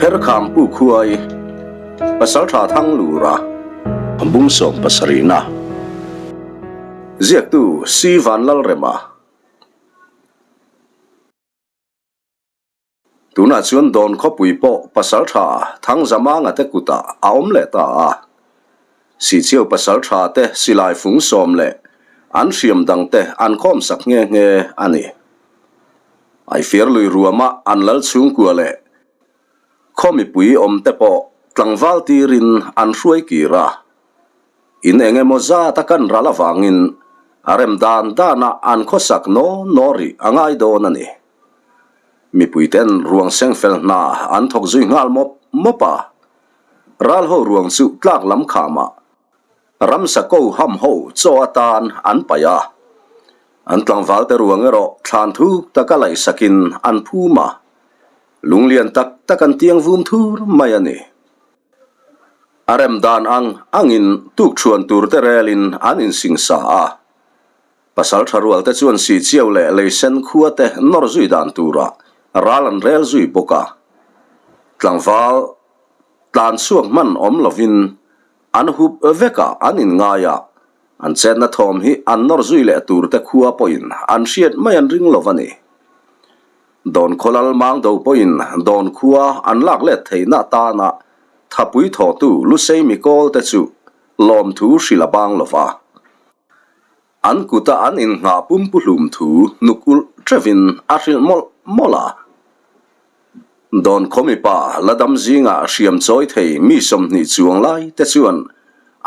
Pherkham Pu Khuai, Pasaltha Thanglura, Bungsawm pasarihna, Ziaktu Si Vanlalrema. Tunah chuan Dawn khawpui pawh Pasaltha Thangzamanga te kutah a awm leh ta a. Sihchhiau Pasaltha te silai fung sawm leh an hriam dang te an khawmsak nghe nghe a ni. Aifiar lui ruama an lal chhungkua leh khaw mipui awm te pawh tlangval tirin an hruai kir a. In eng emaw zat a kan ral avangin a rem dan danah an khawsak naw naw rih a ngai dawn a ni. Mipuiten ruang seng fel hna an thawk zui nghal mawp mawp a, ral ho ruang chu tlak lam khamah ramsa ko ham ho chaw atan an paih a, an tlangval te ruang erawh thlan thuk taka laihsakin an phum a, lunglian tak tak an tiang vum thur mai a ni. A rem dan ang angin tukṭhuan tur te relin an insingsa a. Pasal tha rual te chuan Sihchiau leh Leisen khua te nawr zui dan turah ral an rel zui bawk a. Tlangval tlan chhuak hman awm lovin an hup vek a, an inngai a, an chetna thawm hi an nawr zui leh tur te khua pawhin an hriat mai an ring lo a ni. Dawn khawlal mang do pawhin dawn khua an lak let theihna atana thapui thawhtu Lusei mikawl te chu lawmthu hrilh a bang lo va. An kuta an inngah pumpuhlum thu hnuk ulh teuhin a hrilh mawlh mawlh a. Dawn khawmipa la dam zingah hriam chawi thei mi 20 chuang lai te chuan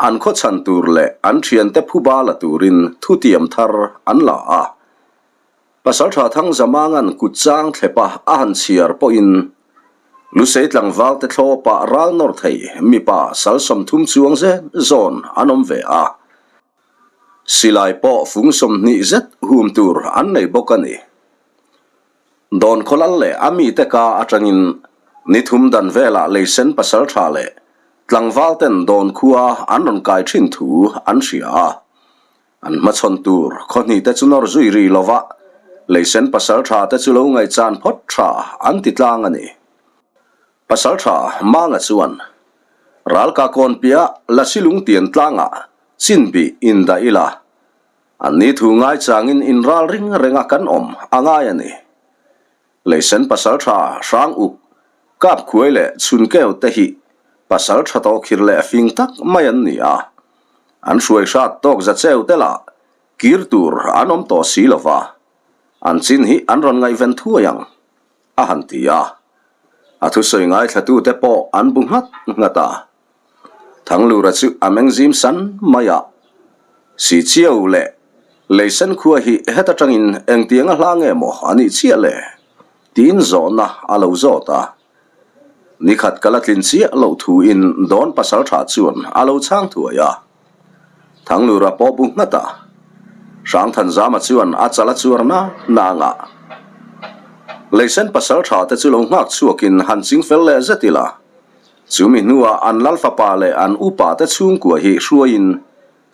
an khaw chhan tur leh an thiante phuba la turin thutiam thar an la a. Pasaltha Thangzamanga'n kut chang thlepa a han chhiar pawhin Lusei tlangvalte thlawpah ral nawr thei mipa sal 30 chuang zel zawn an awm ve a. Silai pawh fung 20 zet hum tur an nei bawk a ni. Dawn khawlal leh a mite ka atangin ni thum dan velah Leisen pasaltha leh tlangvalten Dawn khua an rawn kai thin thu an hria a. An hmachhawn tur khaw hnih te chu nawr zui ri lova, Leisen pasaltha te chu lo ngaihchan phawt tha an ti tlang a ni. Pasaltha Manga chuan, Ralka kawn piah Lasilung tian tlangah chinbih indah ila, an ni thu ngaichangin inral ring renga kan awm a ngai a ni. Leisen pasaltha hrang uk, kap khuai leh chhun keu te hi pasaltha tawhkhir leh fing tak mai an ni a, an hruai hrat tawk za cheu te lah kir tur an awm tawh si lova, an chin hi an rawn ngaihven thuai ang. A han ti a. A thusawi ngaithlatute pawh an bu nghat nghat a. Thanglura chu a meng zim san mai a. Sichiau leh Leisen khua hi heta tangin engtiang a hla nge maw a nih chiah le? Tiin zawhna a lo zawt a. Nikhat ka la tlin chiah loh thuin Dawn Pasaltha chuan a lo chhang thuai a. Thanglura pawh bu nghat a. Hrangthanzama chuan a chal a chuar na na anga. Leisen Pasaltha te chu lo nghak chhuakin han ching fel leh zet ila. Chumi hnuah an lal fapa leh an upa te chhungkua hi hruaiin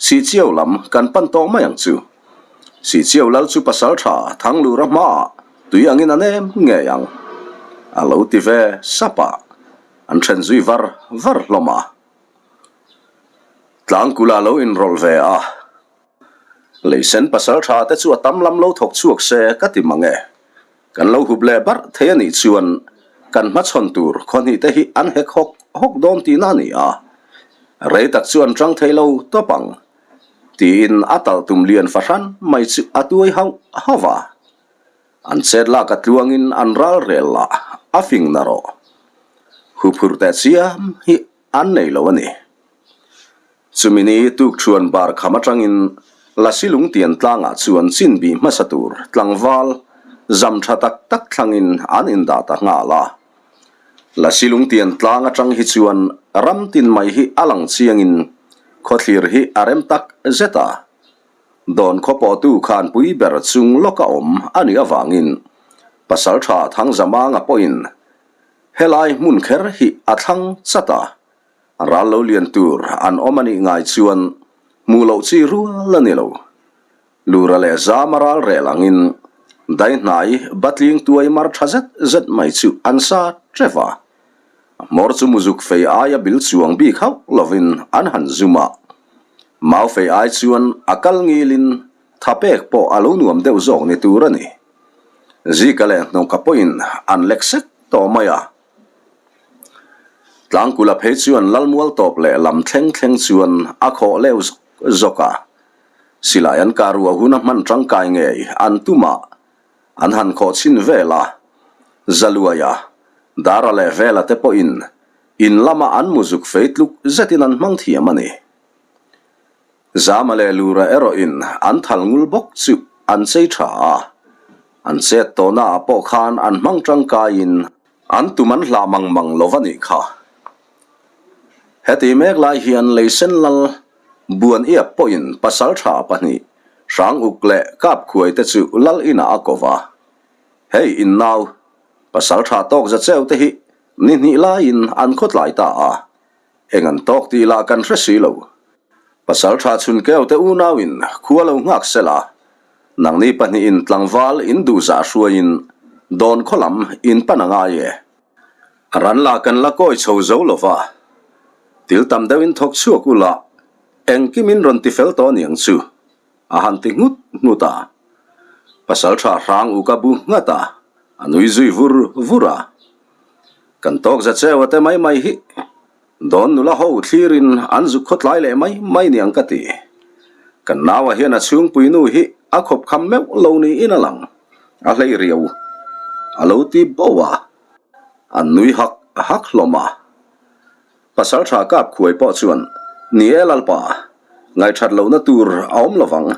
Sihchiau lam kan pan tawh mai ang chu. Sihchiau lal chu Pasaltha Thanglura hmaah tui angin a nem ngei ang. A lo ti ve sap a, an then zui var var hlawm a. Tlangkula lo inrawlh ve a. Leisen Pasaltha te chu a tam lam lo thawk chhuak se ka ti mang e. Kan lo hup leh barh thei a nih chuan kan hmachhawn tur khawhnih te hi an hek hawk hawk dawn tihna a ni a, rei tak chu an chang thei lo tawp ang, tiin a talh tum lian fahran mai chu a tuai hauh hauh a. An chet lak a tluangin an ral rel lah a fing na rawh. Huphurh teh chiam hi an nei lo a ni. Chumi ni tukṭhuan bar kham aṭangin Lasi lungtian tlangah chuan chin bih hmasa tur tlangval zam ṭha tak tak thlangin an indah ta nghal a. Lasi lungtian tlang aṭang hi chuan ram tin mai hi a lang chiangin khawthlir hi a rem tak zet a. Dawn khaw pawhtu khan pui ber chung lawka awm a nih avangin Pasalṭha Thangzamanga pawhin helai hmun kher hi a thlang chat a. Ral lo lian tur an awm a nih ngai chuan hmuh loh chi rual a ni lo. Lura leh zama ral rel angin dai hnai batling tuai mar tha zet zet mai chu an sa teuh a. A hmawr chu muzuk fei aia bil chuang bik hauh lovin an han zum a. Mau fei ai chuan a kal ngilin tha pek pawh a lo nuam deuh zawk ni tur a ni. Zika leh Hnawka pawhin an lek sek tawh mai a. Tlangkula phei chuan Lalmual tawp leh lam thleng thleng chuan a khawh leu zawk zawk a. Silai an kah ruah huna hman tangkai ngei an tum a, an han khawh chhin vel a. Zaluaia, Dara leh Vela te pawhin in lama an muzuk fei tluk zetin an hmang thiam a ni. Zama leh Lura erawhin an thal ngul bawk chu an chei tha a, an chet tawhna ah pawh khan an hmang tangkaiin an tum an hlah mang mang lo va nih kha. Heti mek lai hian Leisen Lal Buan Iap pawhin pasal tha pahnih Hrang Uk leh Kap Khuai te chu Lal inah a ko va. Hei in nau, pasal tha tawk za cheu te hi ni hnih laiin an khawtlai ta a. Eng an tawk tih lah kan hre si lo. Pasal tha chhun keu te unauin khua lo nghak se la, nangni pahnihin tlangval in duhzah hruaiin dawn khaw lam in pan a ngai e. Ran lah kan la kawi chho zo lo va, til tam deuhin thawk chhuak u la, engkim in rawn ti fel tawh aniang chu, a han ti nghut nghut a. Pasal tha hrang u ka bu nghat a, a nui zui vur vur a. Kan tawk za cheu a te mai mai hi Dawn nula ho thlirin an zuk khawtlai leh mai mai niang ka ti. Kan naua hian a chhungpui nu hi a khawp kham meuh lo niin a lang, a hlei riau a lo ti bo a, an nui hak hak hlawm a. Pasal tha kap khuai pawh chuan, Ni e Lalpa, ngaihṭhat lohna tur a awm lovang.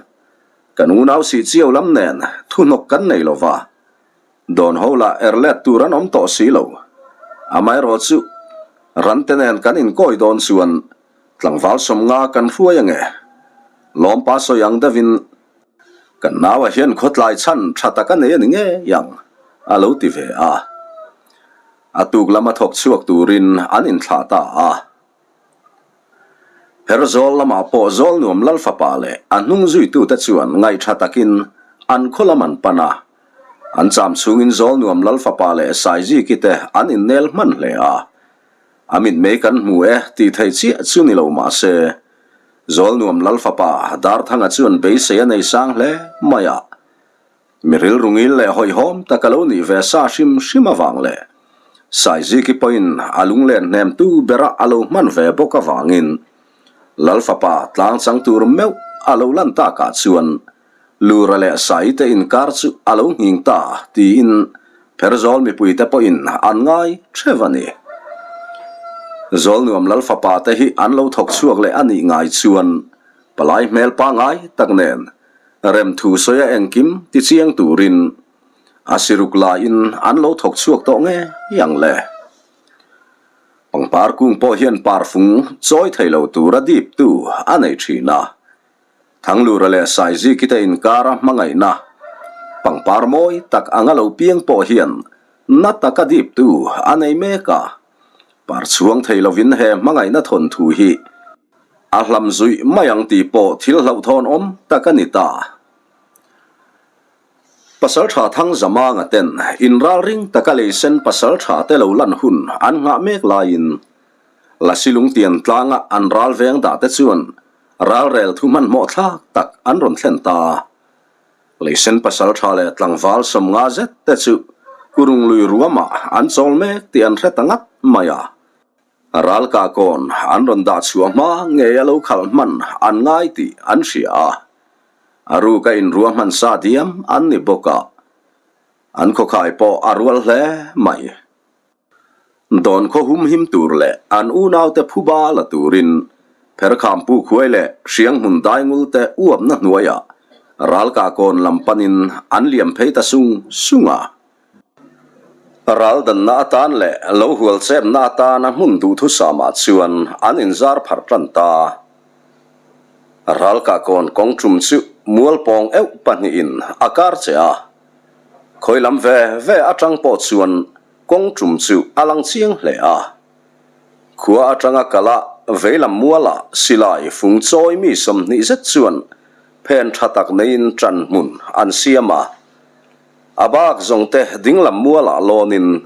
Kan unau sih chiau lam nen thuhnawk kan nei lova, Dawn ho lah er let tur an awm tawh si lo. Amaherawh chu rante nen kan inkawi dawn chuan tlangval sawmnga kan hruai ange. Lawmpa sawi ang deuhin kan naua hian khawtlai chhan tha tak a nei a ni ngei ang a lo ti ve a. A tuk lama thawk chhuak turin an inthlah ta a. Herzawl lamah pawh Zawlnuam Lalfapa leh a hnung zuitute chuan ngaihṭha takin an khaw lam an pan a. An cham chhungin Zawlnuam Lalfapa leh Saiziki te an innel hman hle a. A mitmei kan hmu e tih theih chiah chu ni lo mah se, Zawlnuam Lalfapa Darthanga chuan beisei a nei sang hle mai a. Mi rilru ngil leh hawihhawm tak a lo nih ve sa hrim hrim avang leh Saiziki pawhin a lunglen hnemtu bera a lo hman ve bawk avangin Lalfapa tlang chang tur meuh a lo lan takah chuan Lura leh Saite inkar chu a lo nghing ta tiin Pherzawl mipuite pawhin an ngai theuh a ni. Zawlnuam Lalfapa te hi an lo thawk chhuak leh a nih ngai chuan palai hmel pangai tak nen Remthu sawia engkim ti chiang turin a siruk laiin an lo thawk chhuak tawh ngei ang le. Pangpar kung pawh hian parfung chawi thei lo tura diptu a nei thin a. Thanglura leh Saiziki te inkara hmangaihna pangpar mawi tak anga lo piang pawh hian na taka diptu a nei mek a. Par chhuang thei lovin he hmangaihna thawnthu hi A hlam zuih mai ang tih pawh thil hlauhthawn awm tak a ni ta. Pasaltha Thangzamanga ten inralring taka leisen pasaltha te lo lan hun an nghah mek laiin Lasilungtian tlanga an ral veng dah te chuan ralrel thu hmanhmawh thlak tak an rawn thlen ta. Leisen pasaltha leh tlangval 50 zet te chu Kurunglui ruamah an chawl mek tih an hre ta ngat mai a. Ralka kawn an rawn dah chhuah hma ngei a lo khalh hman an ngai tih an hria a, a ruka inrua hman sa diam an ni bawk a, an khawkhai pawh a rual hle mai. Dawn khaw hum him tur leh an unaute phuba la turin Pherkhampu khuai leh Hrianghmun daingulte uapna hnuaiah Ralka kawn lam panin an liam phei ta sung sung a. Ral danna atan leh lo hual chepna atana hmun duhthusamah chuan an inzar pharh tan ta. Ralkah kawn kawng tum chu mual pawng euh pahnihin a kar che a. Khawi lam ve ve atang pawh chuan kawng tum chu a lang chiang hle a. Khua atanga kala veilam mualah silai fung chawi mi 20 zet chuan phen tha tak neiin tan hmun an siam a. A bak zawng te dinglam mualah lawnin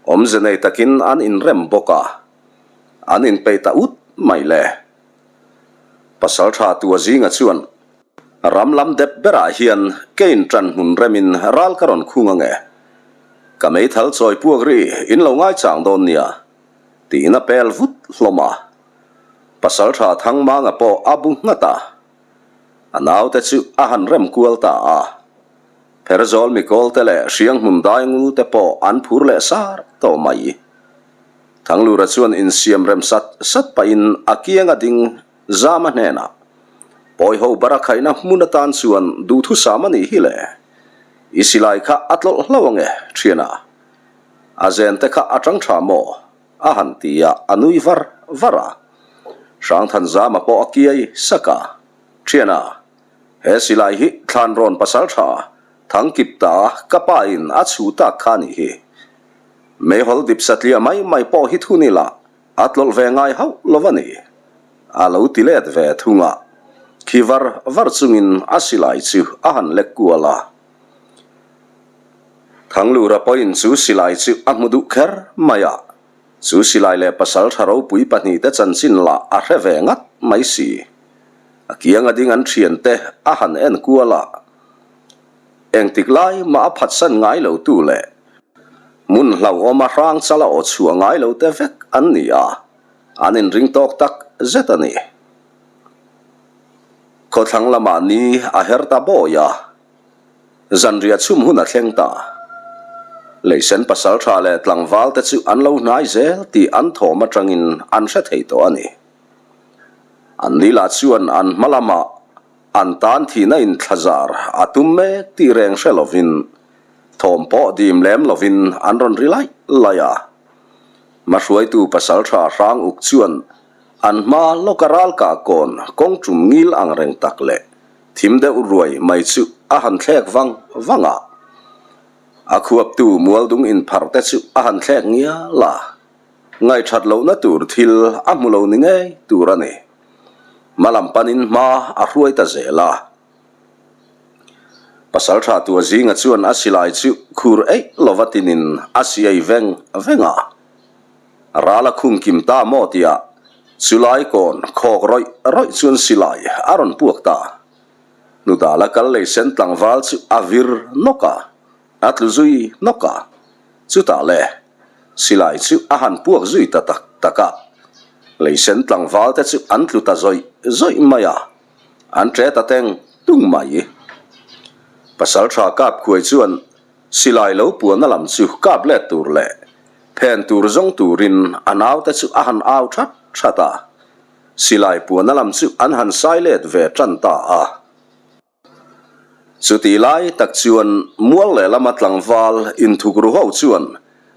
Awmze nei takin an inrem bawk a, an inpeih ta ut mai le. Pasaltha tua zinga chuan, Ram lam dep berah hian kein ṭan hmun remin ral ka rawn khung ange. Ka meithal chawi puak ri in lo ngaichang dawn nia, tiin a pel vut hlawm a. Pasaltha Thangmanga pawh a bu nghat a, a naute chu a han rem kual ta a. Pherzawl mikawlte leh hrianghmun daingul te pawh an phur leh sar tawh mai. Thanglura chuan insiam rem sat sat pahin a kianga ding Zama hnenah, Pawiho bara khaihna hmun atan chuan duhthusam a nih hi le. I silai kha a tlawlh hlo ange, thiana. A zen te kha a tang tha maw? a han ti a, a nui var var a. Hrangthan Zama pawh a kiai sak a, Thiana, he silai hi Thlanrawn pasal tha Thangkip ta ka pa in a chhu tak kha a nih hi. Meihawl dip satliah mai mai pawh hi thun ila a tlawlh ve ngai hauh lo a ni. A lo ti let ve thung a, khi var var chungin a silai chu a han lek kual a. Thanglura pawhin chu silai chu a hmu duh kher mai a, chu silai leh pasal tha ropui pahnihte chanchin lah a hre ve ngat mai si. A kiang a ding an thiante a han en kual a, engtik lai mah a phatsan ngai lo tu leh hmun hlauhawm a hrang chala aw chhuah ngai lo te vek an ni a, an inring tawk tak zet a ni. Khawthlang lamah ni a her ta bawi a. Zanriah chhum hun a thleng ta. Leisen pasal tha leh tlangval te chu an lo hnai zel tih an thawm atangin an hre thei tawh a ni. An ni lah chuan an hma lamah an tan thihna inthlazar a tum mek tih reng hre lovin thawm pawh dim lem lovin an rawn ri laih laih a. Hmahruaitu pasal tha hrang uk chuan an hma lawka ralkah kawn kawng tum ngil ang reng tak leh Thim deuh ruai mai chu a han thlek vang vang a, a khuaptu mualdung inpharh te chu a han thlek ngial a, ngaihthat lohna tur thil a hmu lo ni ngei tur a ni. Hma lam panin hma a hruai ta zel a. Pasaltha tua zinga chuan a silai chu khur eih lova tinin a siai veng veng a. Ral a khum kim ta maw tia chulai kawn khawk rawih rawih chuan silai a rawn puak ta. Nudala kal lei sen tlangval chu a vir nawk a, a tlu zui nawk a. Chutah le, silai chu a han puak zui ta tak tak a. Lei sen tlangval te chu an tlu ta zawih zawih mai a, an ṭe ta teng tung mai. Pasalṭha Kapkhuai chuan Silai lo puanna lam chu kap let tur leh phen tur zawng turin a naute chu a han au that that a, silai puanna lam chu an han sai let ve tan ta a. Chutih lai tak chuan mual lehlama tlangval inthuk ru ho chuan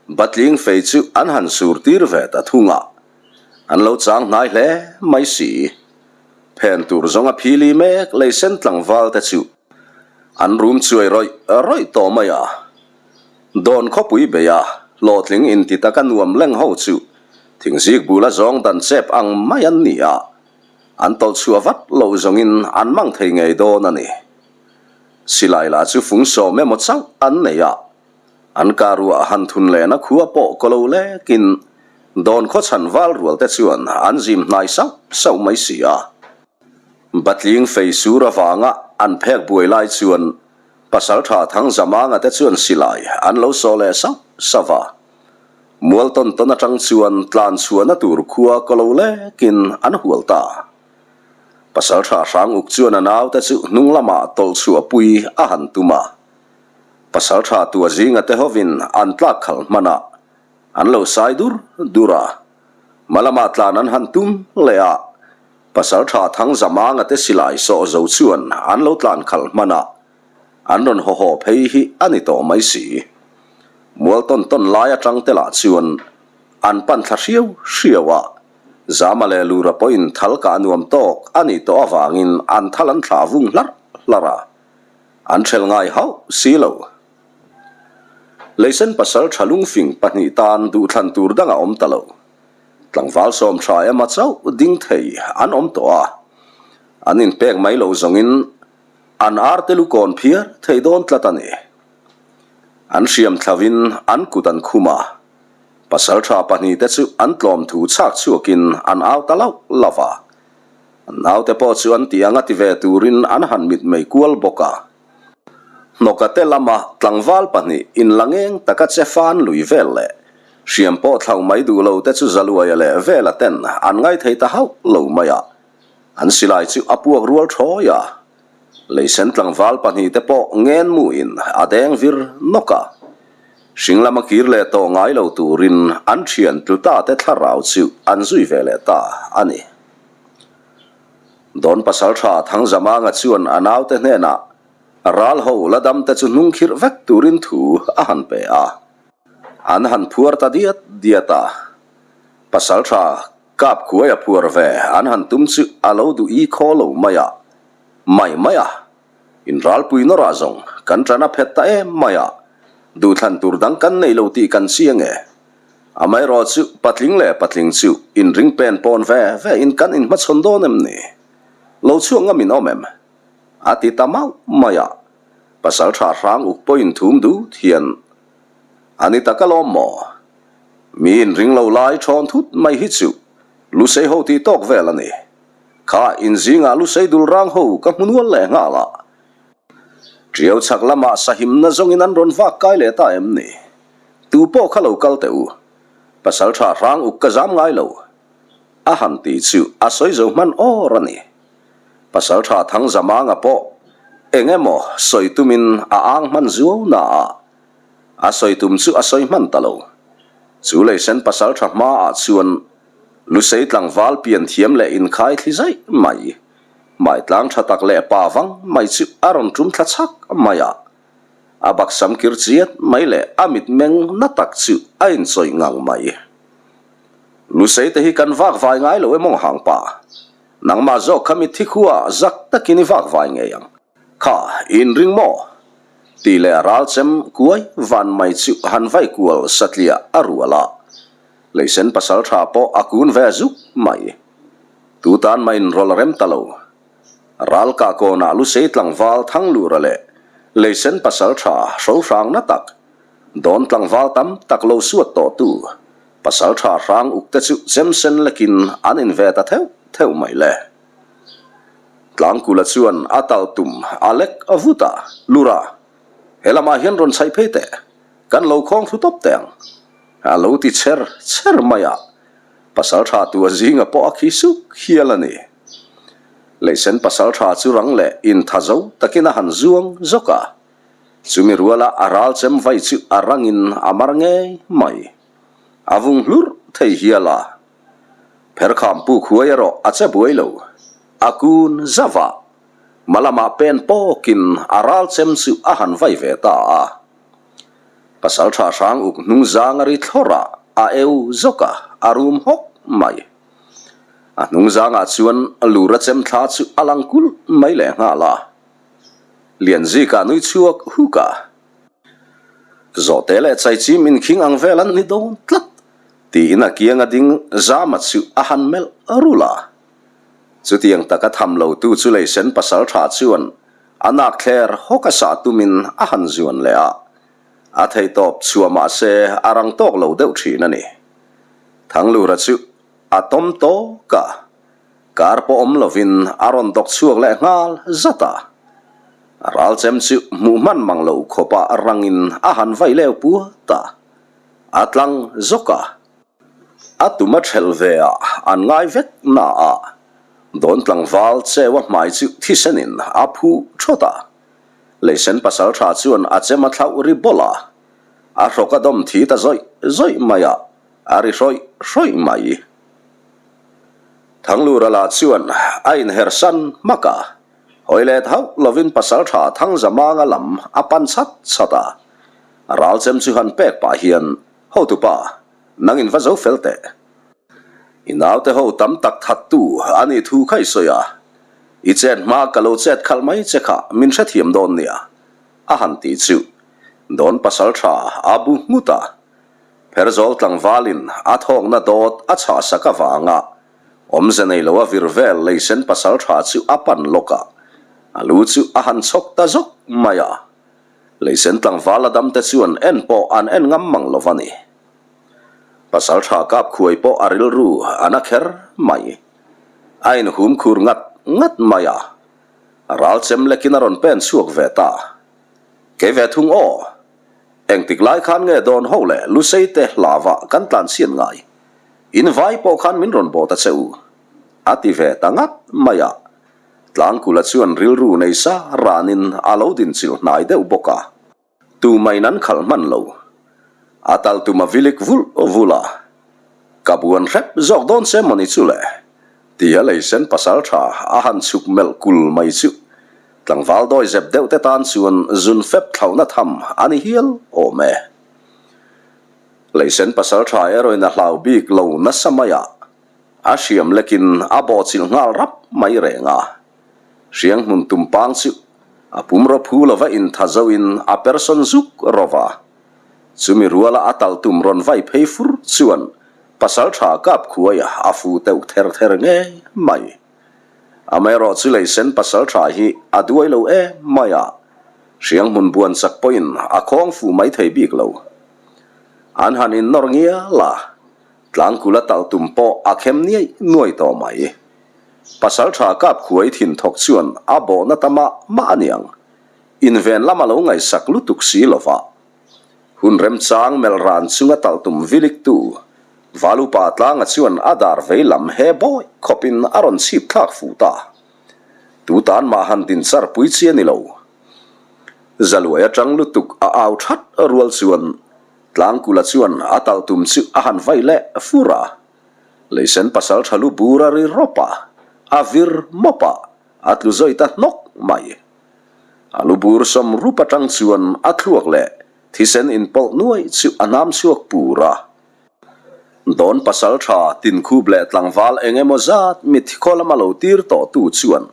batling fei chu an han sur tir ve ta thung a, an lo chang hnai hle mai si. Phen tur zawnga phili mek leisen tlangval te chu An rum chuai rawih rawih tawh mai a. Dawn khawpui bei a, hlawhtling inti taka nuam leng ho chu thingzik bula zawng dan chep ang mai an ni a, an tawlh chhuah vat loh zawngin an mang thei ngei dawn a ni. Silai lah chu fung sawm emaw chauh an nei a, an karuah han thun lehna khua pawh kaw lo lekin dawn khaw chhan val rual te chuan an zim hnai sauh sauh mai si a. Batling fei sur avanga an phek buai lai chuan Pasaltha Thangzamanga te chuan silai an lo saw leh sauh sauh a. Mual tawn tawn atang chuan tlan chhuahna tur khua kaw lo lekin an hual ta. Pasaltha Hranguk chuan a naute chu hnung lamah tawlh chhuahpui a han tum a. Pasaltha tua zinga te hovin an tlak khalh hman a, an lo sai dur dur a. Hma lamah tlan an han tum leh a. Pasaltha Thangzamanga te silai sawh zo chuan an lo tlan khalh hman a, an rawn haw haw phei hi a ni tawh mai si. Mual tawn tawn lai atang te lah chuan an pan thla hriau hriau a, Zama leh Lura pawhin thal kah nuam tawk a nih tawh avangin an thal an thlah vung hlarh hlarh a, an hrel ngai hauh si lo. Leisen pasaltha lungfing pahnih tan duhthlan tur dang a awm ta lo. Tlangval sawm tha ema chauh ding thei an awm tawh a, an inpek mai loh zawngin an arte lu kawn phiar thei dawn tlat a ni. An hriam thlavin an kut an khum a. Pasalṭha pahnihte chu an tlawm thu chhak chhuakin an au ta lauh lauh a. An naute pawh chu an tih anga ti ve turin an han mitmei kual bawk a. Hnawkate lama tlangval pahnih inla ngeng taka che fan lui vel leh hriam pawh thlauh mai duh lo te chu Zaluaia leh Vela ten an ngaithei ta hauh lo mai a. An silai chu a puak rual thawi a. Leisen tlangval pahnihte pawh ngen muin a deng vir nawk a. Hring lama kir leh tawh ngai lo turin an thian tlu ta te thlarau chu an zui ve leh ta a ni. Dawn pasaltha Thangzamanga chuan a naute hnenah ral ho la dam te chu hnung khirh vek turin thu a han pe a. An han phuar ta diat diat a. Pasaltha Kap khuai a phuar ve an han tum chu a lo duh i khaw lo mai a, mai mai a, in ralpui nawrah zawng kan ṭan a phet ta em mai a, duhthlan tur dang kan nei lo tih kan chiang e. Amaherawh chu patling leh patling chu inring pen pawn ve ve in kan inhmachhawn dawn em ni? Lo chhuak ngam in awm em? A ti ta mauh mai a, pasalṭha hrang uk pawhin thum dut hian a ni tak alawm maw? Mi inring lo lai thawn thut mai hi chu Lusei ho tih tawk vel a ni. Kha inzingah Lusei dul rang ho ka hmu nual leh nghal a. Tiau chhak lamah sahimna zawngin an rawn vak kai leh ta em ni? Tu pawh kha lo kal teh u. Pasaltha hrang uk ka zam ngai lo. A han ti chu a sawi zo hman awr a ni. Pasaltha Thangzamanga pawh eng emaw sawi tumin a ang hman zuau na a. A sawi tum chu a sawi hman ta lo. Chu leisen pasal tha hmaah chuan Lusei tlangval pian thiam leh inkhai thli zaih mai, hmaitlang tha tak leh pa vang mai chu a rawn tum thla chhak mai a. A baksam kir chiat mai leh a mitmeng na tak chu a inchawih ngang mai. Lusei te hi kan vak vai ngai lo em aw hang pa. Nangmah zawk kha mitthi khua zak takin i vak vai ngei ang. Kha, inring maw? Tih leh ral chem kuai van mai chu han vai kual satliah a rual a. Leisen pasaltha pawh a kun ve zuk mai. Tu tan mah inrawlh a rem ta lo. Ral kah kawnah Lusei tlangval Thanglura leh Leisen pasaltha hrohrang na tak, dawn tlangval tam tak lo suat tawhtu pasaltha hrang uk te chu chem sen lekin an inve ta theuh theuh mai le. Tlangkula chuan a tal tum a lek a vut a, Lura, he lamah hian rawn chhaih phei teh, kan lo khawng thlu tawp teh ang, a lo ti chher chher mai a, pasaltha tua zinga pawh a khi suk hial a ni. Leisen pasaltha chu rang leh intha zo takin a han zuang zawk a, chumi ruala a ral chem vai chu a rangin a mar ngei mai, a vung hlurh thei hial a. Pherkham puk huai erawh a che buai lo. A kun zauh a, hma lamah pen pawkin a ral chem chu a han vai ve ta a. Pasaltha hrang uk hnung zang a ri thlawrh a, a eu zawk a, a rum hawk mai. A hnung zangah chuan lura chem thla chu a lang kulh mai leh nghal a. Lianzika nui chhuak huk a. Zawhte leh chaichim inkhing ang vel an ni dawn tlat tiin a kiang a ding zama chu a han melh rulh a. Chutiang taka tham lo tu chu leisen pasal tha chuan a nak thler hawk a sah tumin a han zuan leh a, a theihtawp chhuah mah se a rang tawk lo deuh thin a ni. Thanglura chu a tawm tawk a. Kar pawh awm lovin a rawn dawk chhuak leh nghal zat a. A ral chem chu hmuh hman mang lo khawpa rangin a han vai leu puat a. A tlang zawk a. A tum a thelh ve a, an ngai vek na a. Dawn tlangval cheu a hmai chu thisenin a phuh thawt a. Leisen pasaltha chuan a chem a thlauh ri bawlh a. A hrawk a dawm thi ta zawih zawih mai a, a ri hrawih hrawih mai. Thanglura lah chuan a inhersan hmak a, hawi let hauh lovin pasaltha Thangzamanga lam a pan chat chat a. Ral chem chu han pek pah hian, Hotupa, nang in va zo fel teh. I naute ho tam tak thattu a nih thu kha i sawi a, i chet hma ka lo chet khalh mai che kha min hrethiam dawn nia, a han ti chu Dawn pasaltha a bu nghut a. Pherzawl tlangvalin a thawkna dawt a chhahsak avanga awmze nei lo a vir vel leisen pasaltha chu a pan lawk a, a lu chu a han chhawk ta zawk mai a. Leisen tlangval a damte chuan en pawh an en ngam mang lo va ni. Pasalṭha Kapkhuai pawh a rilru a na kher mai. A inhum khur ngat ngat mai a, ral chem lekin a rawn pen chhuak ve ta. Kei ve thung aw, engtik lai khan nge dawn ho leh Lusei te hlava kan tlan chhiat ngai? In vai pawh khan min rawn bawh ta che u, a ti ve ta ngat mai a. Tlangkula chuan rilru nei sa ranin a lo dinchilh hnai deuh bawk a. Tumain an khalh hman lo. A tal tum a vilik vulh vulh a. Ka buan hrep zawk dawn che mawni chu le? Tia leisen pasal tha a han chhuk melh kul mai chu tlangval dawi zep deuh te tan chuan zun fep thlauhna tham a ni hial awm e. Leisen pasal tha erawhin a hlau bik lo nasa mai a, a hriam lekin a bawhchilh nghal rap mai reng a. Hriang hmun tumpang chu a pumraw phu lova intha zoin a persawn zuk rawh a. Chumi ruala a tal tum rawn vai phei fur chuan pasaltha kap khuaia a fu teuh ther ther ngei mai. Amaherawh chu leisen pasaltha hi a duai lo em mai a, hriang hmun buan chak pawhin a khawng fu mai thei bik lo. An han innawr ngial a, Tlangkula tal tum pawh a khem niaih nuai tawh mai. Pasaltha kap khuai thin thawk chuan a bawhna ta mah mah a niang. Inven lam a lo ngaihsak lutuk si lo va. Hun remchang melh ran chunga tal tum viliktu Valupa Tlanga chuan a dar vei lam he bawi khawpin a rawn chhip thlak fuh ta. Tu tan mah han din char pui chi a ni lo. Zaluai atang lutuk a au that rual chuan Tlangkula chuan a tal tum chu a han vai leh fur a, Leisen pasal tha lu bur a ri rawp a, a vir mawp a, a tlu zawi ta hnawk mai. A lu bur sawm rup atang chuan a thluak leh thisen inpawlh nuai chu a hnam chhuak pur a. Dawn pasal tha tinkhup leh tlangval eng emaw zat mitthi khaw lama lo tir tawhtu chuan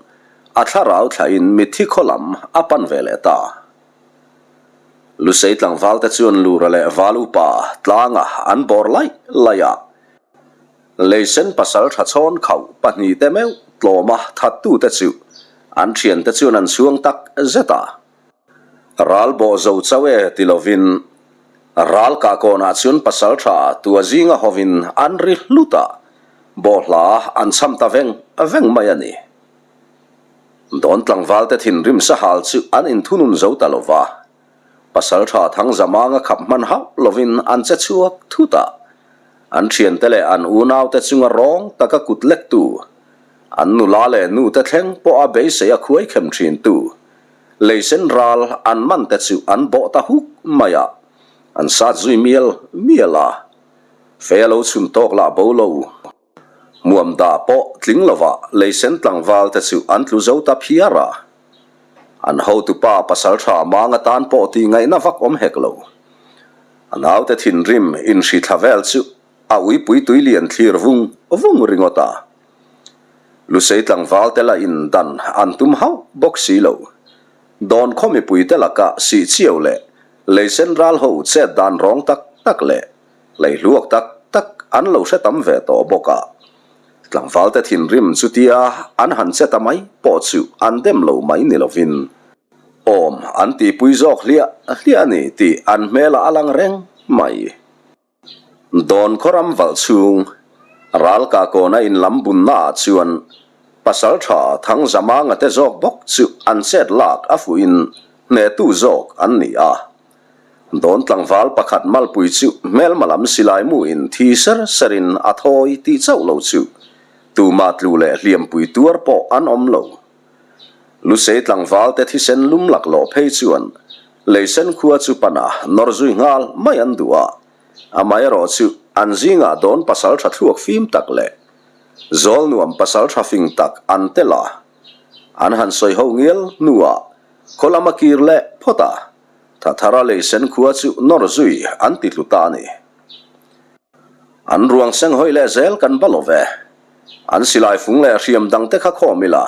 a thlarau thlahin mitthi khaw lam a pan ve leh ta. Lusei tlangvalte chuan Lura leh Val upa tlanga an bawr laih laih a, Leisen pasal tha chhawn khauh pahnihte meuh tlawma thattute chu an thiante chuan an chhuang tak zet a. Ral bawh zo chauh e ti lovin ral kah kawnah chuan pasal tha tua zinga hovin an ri hlut a, bawhhla an chham ta veng veng mai a ni. Dawn tlangvalte thinrim sahal chu an inthunun zo ta lo va, Pasalṭha Thangzamanga khap hman hauh lovin an che chhuak thut a, an ṭhiante leh an unaute chunga rawng taka kut lektu, an nula leh nute thleng pawha beisei a khuai khem ṭhintu, leisen ral an mante chu an bawh ta huk mai a, an sat zui mial mial a, fei a lo chhun tawk lah bo lo. Hmuam dah pawh tling lovah leisen tlangval te chu an tlu zo ta phiar a. An hotupa pasal tha mang atan pawh tih ngaihna vak awm hek lo. A naute thinrim inhri thla vel chu a uipui tui lian thlir vung vung ringawt a. Lusei tlangval te la in dan an tum hauh bawk si lo. Dawn khaw mipui te laka sih chiau leh leisen ral ho chet dan rawng tak tak leh Leihluak tak tak an lo hre tam ve tawh bawk a, tlangvalte thinrim chutia an han che ta mai pawh chu an dem lo mai ni lovin awm an tihpui zawk hliah hliah a ni tih an hmelah a lang reng mai. Dawn khawram valh chhung ralka kawna inlam bunnaah chuan Pasaltha Thangzamanga te zawk bawk chu an chet lak a fuhin hnehtu zawk an ni a. Dawn tlangval pakhat malpui chu hmelma lam silai mu in thi ser ser in a thawi tih chauh lo chu tumah tlu leh hliampui tuar pawh an awm lo. Lusei tlangval te thisen lum laklawh phei chuan Leisen khua chu pana nawr zui nghal mai an duh a, amaherawh chu an zingah dawn pasal tha thluak fim tak leh zawl nuam pasal tha fing tak an tel a, an han sawi ho ngial hnuah khaw lam a kir leh phawt a. Thathara leisen khua chu nawr zui an ti tlu ta a ni. An ruang seng hawi leh zel kan ba lo ve. An silai fung leh hriam dangte kha khawm ila,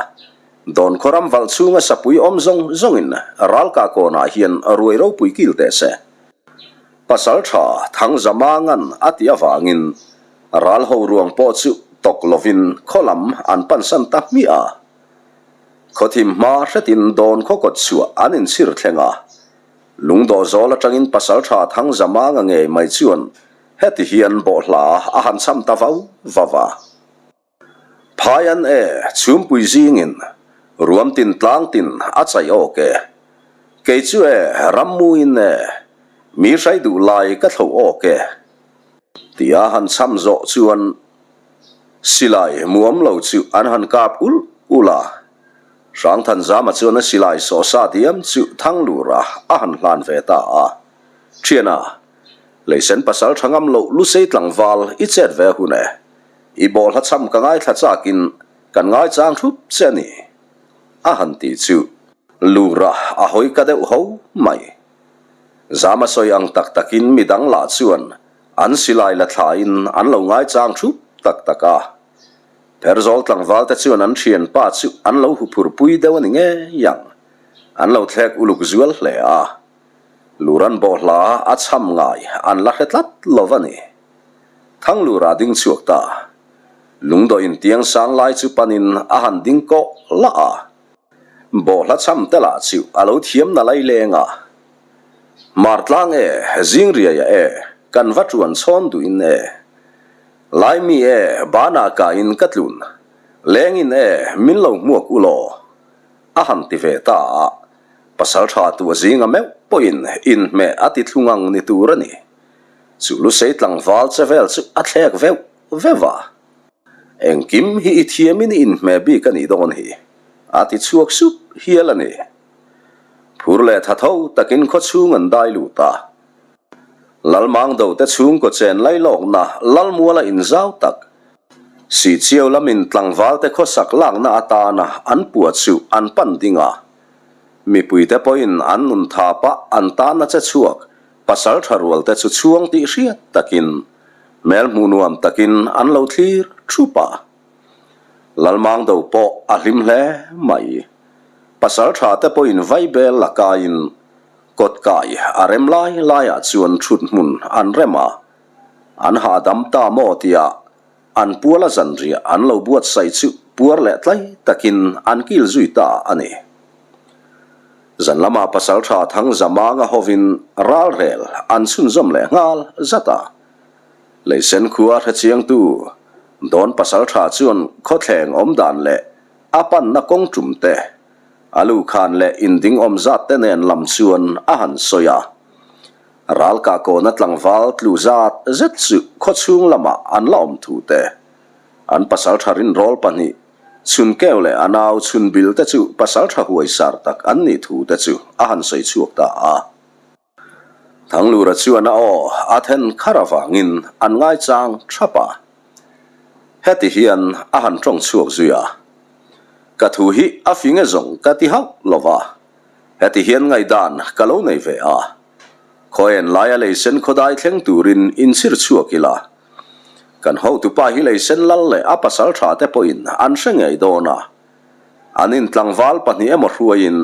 Dawn khaw ram valh chhunga sapui awm zawng zawngin ralka kawnah hian ruai ropui kil teh se. Pasal tha Thangzamangan a tih avangin ral ho ruang pawh chu tawk lovin khaw lam an pansan ta hmiah a. Khawthim hma hretin dawn khaw kawt chhuah an inchhir thleng a, lungdawh zawl atangin Pasaltha Thangzamanga ngei mai chuan. Heti hian bawhhla a han cham ta vau vau a. Phai an e, chhumpui zingin ruam tin tlang tin a chai awk e. Kei chu e, rammuin e, mi hrai duh lai ka thlo awk e. Tia han cham zawh chuan silai muam lo chu an han kap ul ul a. Hrangthanzama chuan a silai sawhsa diam chu Thanglura a han hlan ve ta a. Thiana, Leisen pasal tha ngam loh Lusei tlangval i chet ve hun e. I bawlhla cham ka ngaithla chakin kan ngaichang thup che a ni, a han ti chu. Lura a hawi ka deuh ho mai. Zama sawi ang tak takin midang lah chuan an silai la thlain an lo ngaichang thup tak tak a. Pherzawl tlangval te chuan an thianpa chu an lo huphurpui deuh a ni ngei ang, an lo thlek uluk zual hle a. Luran bawhhla a cham ngai an la hre tlat lo va ni. Thanglura ding chhuak ta. Lungdawh in tiang sang lai chu panin a han ding kawh lah a. Bawhhla cham te lah chu a lo thiam na lai leng a. Martlang e, Zingriaia e, kan va tuan chhawn duhin e. Laimi e, banah kain ka tlun. Lengin e, min lo hmuak u law. A han ti ve ta a, pasal tha tu a zinga meuh pawhin inhmeh a ti thlung ang ni tur a ni. Chu Lusei tlangval che vel chu a thlek veuh veuh a. Engkim hi i thiamin i inhmeh bik a nih dawn hi, a ti chhuak sup hial a ni. Phur leh tha tho takin khawchhung an dai lut a. Lalmangdo te chhungkaw chen lailawkna Lalmuala inzau tak, Sihchiau lamin tlangval te khawsak lakna atana an pua chu an pan ding a. Mipuite pawhin an nun thapa an tana che chhuak pasal tha rual te chu chhuang tih hriat takin hmel hmuh nuam takin an lo thlir thup a. Lalmangdo pawh a hlim hle mai. Pasal tha te pawhin vaibel la kaiin Kawtkai a rem lai laiah chuan thut hmun an rem a, an hahdam ta maw tia an puala zanriah an lo buatsaih chu puar leh tlai takin an kil zui ta a ni. Zan lama pasaltha Thangzamanga hovin ralrel an chhunzawm leh nghal zat a, Leisen khua hrechiangtu Dawn pasaltha chuan khawthleng awmdan leh a panna kawng tum te A luhkhan leh inding awm zat te nen lam chuan a han sawi a. Ralkah kawna tlangval tlu zat zet chu khawchhung lamah an la awm thu te, an pasaltha rinrawl pahnih, Chhunkeu leh a nau Chhunbil te chu pasaltha huaisar tak an nih thu te chu a han sawi chhuak ta a. Thanglura chuan a aw a then khar avangin an ngaichang thap a. Heti hian a han tawng chhuak zui a, Ka thu hi a fing e zawng ka ti hauh lo va, heti hian ngaihdan ka lo nei ve a. Khaw en laia leisen khawdai thleng turin inchhir chhuak ila. Kan hotupa hi leisen lal leh a pasal tha te pawhin an hre ngei dawn a. An intlangval pahnih emaw hruaiin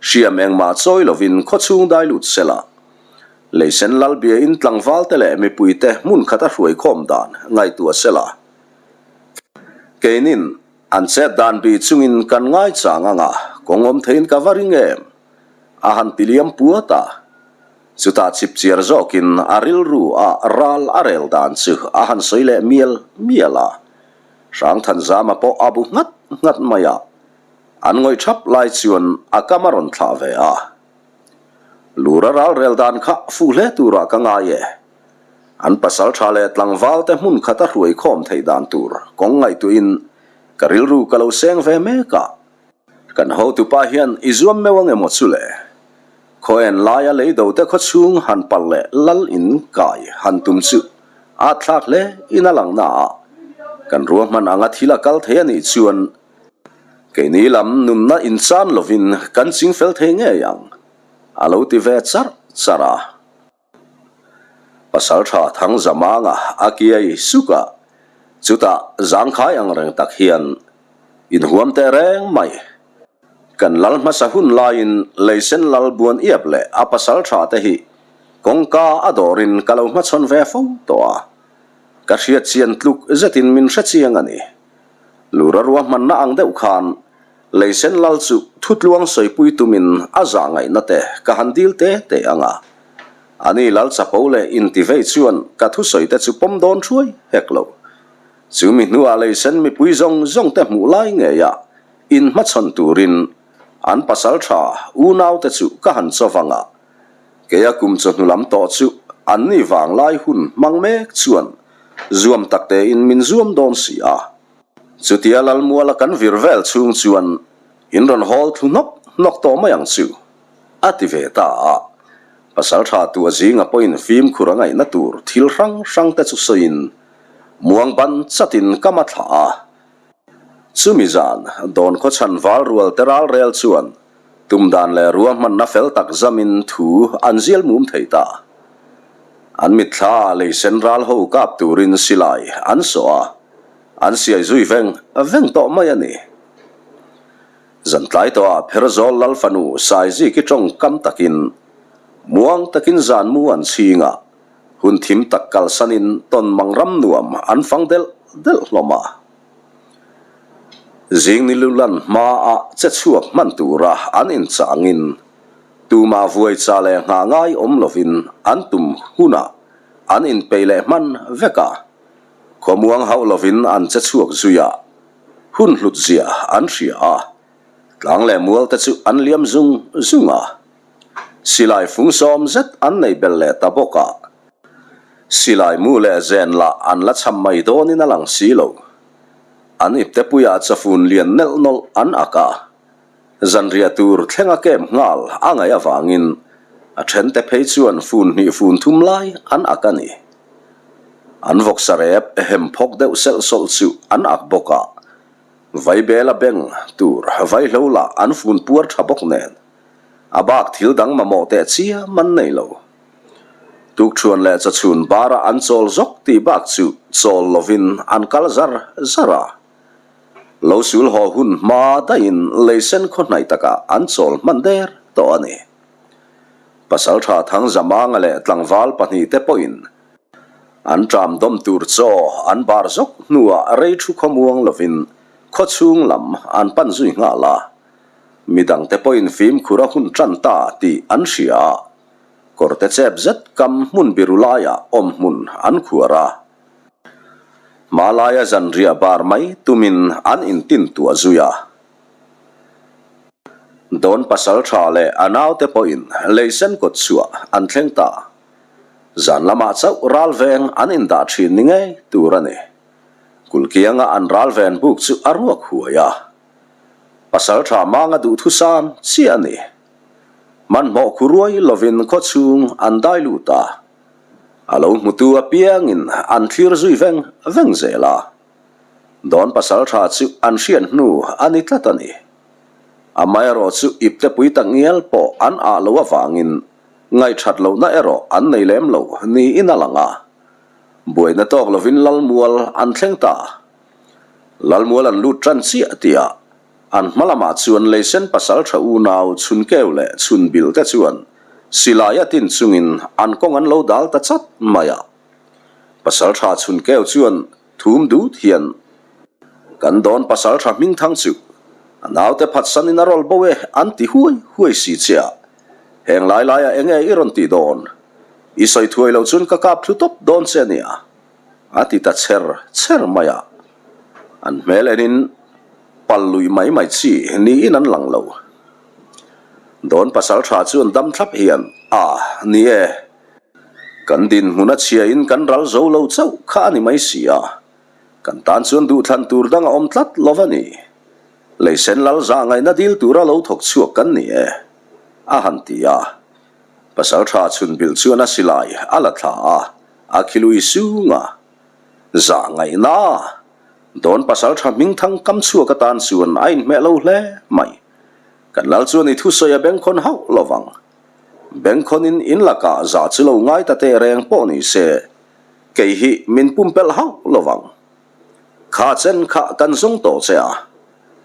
Hriam engmah chawi lovin khawchhung dai lut sela, Leisen Lalbiain tlangvalte leh mipuite hmun khata hruai khawm dan ngaihtuah sela. Keinin an chet dan bi chungin kan ngaichang anga kawng awm theiin ka va ring em? A han ti liam puat a. Chutah chipchiar zawkin a rilru a ral a rel dan chu a han sawi leh mial mial a. Hrangthanzama pawh a bu nghat nghat mai a. An ngawih thap lai chuan a kam a rawn thlah ve a. Lura ral rel dan kha fuh hle turah ka ngai e. An pasal tha leh tlangval te hmun khat a hruai khawm theih dan tur kawng ngaihtuahin ka rilru ka lo seng ve mek a. Kan hotupa hian i zuam meuh ang emaw chu le? Khaw en laia leido te khaw chhung han palh leh lal in kai han tum chu a thlak hle in a lang na a. Kan ruahman anga thil a kal thei a nih chuan Keini lam nunna inchan lovin kan ching fel thei ngei ang, a lo ti ve charh charh a. Pasaltha Thangzamanga a kiai suk a, chutah zangkhai ang reng tak hian inhuam teh reng mai. Kan lal hmasa hun laiin Leisen lal buan iap leh a pasaltha te hi kawngka a dawrin ka lo hmachhawn ve fo tawh a, ka hriatchian tluk zetin min hrechiang a ni. Lura ruahmanna ang deuh khan Leisen Lal chu thutluang sawipui tumin a zah ngaihna te ka han dil te te ang a. Ani lal chapo leh intivei chuan ka thusawi te chu pawm dawn thuai hek lo. Chu mi hnuah leisen mipui zawng zawng te hmuh lai ngeiah inhmachhawn turin an pasal tha unaute chu ka han chaw vang a. Keia kum chawhnu lam tawh chu anni vanglai hun hmang mek chuan zuam tak tein min zuam dawn si a. Chutia Lalmuala kan vir vel chhung chuan in rawn hawl thlu hnawk hnawk tawh mai ang chu, a ti ve ta a. Pasaltha tua zinga pawhin fimkhur a ngaihna tur thil hrang hrang te chu sawiin muang ban chatin ka ma thlah a. Chumi zan dawn khawchhan val rual te ral rel chuan tum dan leh ruahmanna fel tak zamin thu an zial mum thei ta. An mitthla ah leisen ral ho kap turin silai an sawh a, an siai zui veng veng tawh mai a ni. Zan tlai tawhah Pherzawl Lal fanu Saiziki tawngkam takin muang takin zan mu an chhing a, hun thim tak kalsanin tawn mang ram nuam an fang delh delh hlawm a. Zing ni lulan hmaah che chhuak hman tura an inchangin tumah vuai cha leh nghah ngai awm lovin an tum hunah an inpeih leh hman vek a, khawmuang hauh lovin an che chhuak zui a, hun hlut zia an hria a, tlang leh mual te chu an liam zung zung a, silai fung sawm zet an nei belh leh ta bawk a. Silai mu leh zen lah an la cham mai dawnin a lang si lo. An iptepuiah chafun lian nelh nawlh an ak a, zanriah tur thlenga kem nghal a ngaih avangin a thente phei chuan fun hnih fun thum lai an ak a ni. An vawksa rep hem phawk deuh selh sawlh chu an ak bawk a, vaibela beng tur vaihlo lah an fun puar tha bawk nen a bak thil dang mamawh teh chiam an nei lo. Tukṭhuan leh chawchhun barah an chawl zawk tih bak chu chawl lovin an kal zar zar a. Lo sul haw hun hma daihin leisen khaw hnaih takah an chawl hman der tawh a ni. Pasalṭha Thangzamanga leh tlangval pahnihte pawhin an ṭam dawm tur chaw an bar zawk hnuah rei thu khawmuang lovin khawchhung lam an pan zui nghal a. Midangte pawhin fimkhur a hun ṭan ta tih an hria a. Kawrte chep zet kam hmun biru laiah awm hmun an khuar a. Hma laia zanriah bar mai tumin an intin tuah zui a. Dawn pasal tha leh a naute pawhin leisen kawt chhuah an thleng ta. Zan lamah chauh ral veng an indah thin ni ngei tur a ni. Kulkianga an ral ven buk chu a ruak huai a. Pasal tha manga duhthusam chiah a ni. Hmanhmawh khu ruai lovin khaw chhung an dai lut a, a lo hmutu apiangin an thlir zui veng veng zel a. Dawn pasal tha chu an hriat hnu a ni tlat a ni. Amaherawh chu iptepui tak ngial pawh an ah lo avangin ngaihthat lohna erawh an nei lem lo niin a lang a. Buaina tawk lovin Lalmual an thleng ta. Lalmual an lut tan chiah tihah An hma lamah chuan Leisen pasal tha unau Chhunkeu leh Chhunbil te chuan silai a tin chungin an kawng an lo dal ta chat mai a. Pasal tha Chhunkeu chuan thum dut hian, Kan dawn pasal tha Hmingthang chu a naute phatsanin a rawl bo e an ti huai huai si che a, heng lai laiah enge i rawn tih dawn? I sawi thuai loh chuan ka kap thlu tawp dawn che nia a ti ta chher chher mai a. An hmel enin pal luih mai mai chi niin an lang lo. Dawn pasal tha chuan dam thlap hian, A, ni e. Kan dinhmun a chhiain kan ral zo lo chauh kha a ni mai si a. Kan tan chuan duhthlan tur dang a awm tlat lo va ni. Leisen lal zah ngaihna dil tura lo thawk chhuak kan ni e, a han ti a. Pasal tha chhunbilh chuan a silai a la thla a, a khilui sung a. Zah ngaihna dawn pasal tha hming thang kam chhuak atan chuan a inhmeh lo hle mai. Kan lal chuan i thusawi a bengkhawn hauh lo vang. Bengkhawnin in lakah zah chu lo ngai ta teh reng pawh ni se, kei hi min pumpelh hauh lo vang. Kha chen kha kan zawng tawh che a,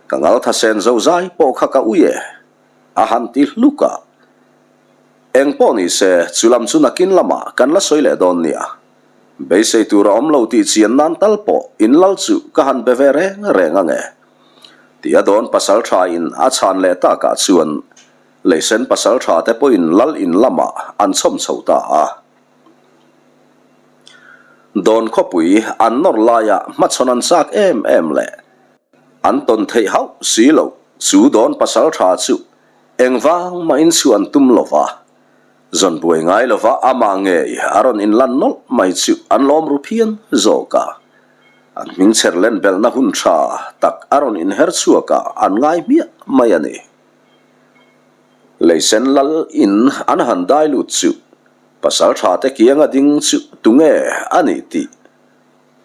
ka ngaltha sen zo zai pawh kha ka ui e, a han ti hluk a. Eng pawh ni se, chu lam chu nakin lamah kan la sawi leh dawn nia. Beisei tur a awm lo tih chian nan tal pawh in lal chu ka han be ve reng reng ange. Tia dawn pasal tha in a chhan leh takah chuan. Leisen pasalṭha te pawhin lal in lamah an chhawm chho ta a. Dawn khawpui an nawr laia hmachhawn an chak em em leh an tawn theih hauh si loh chu dawn pasalṭha chu engvang mahin chu an tum lo va. Zawn buai ngai lova amah ngei a rawn inlan nawlh mai chu an lawm ru phian zawk a. An hming chher len belhna hun tha tak a rawn inher chhuak a, an ngai hmiah mai a ni. Leisen lal in an han dai lut chu pasal tha te kianga ding chu tunge a nih tih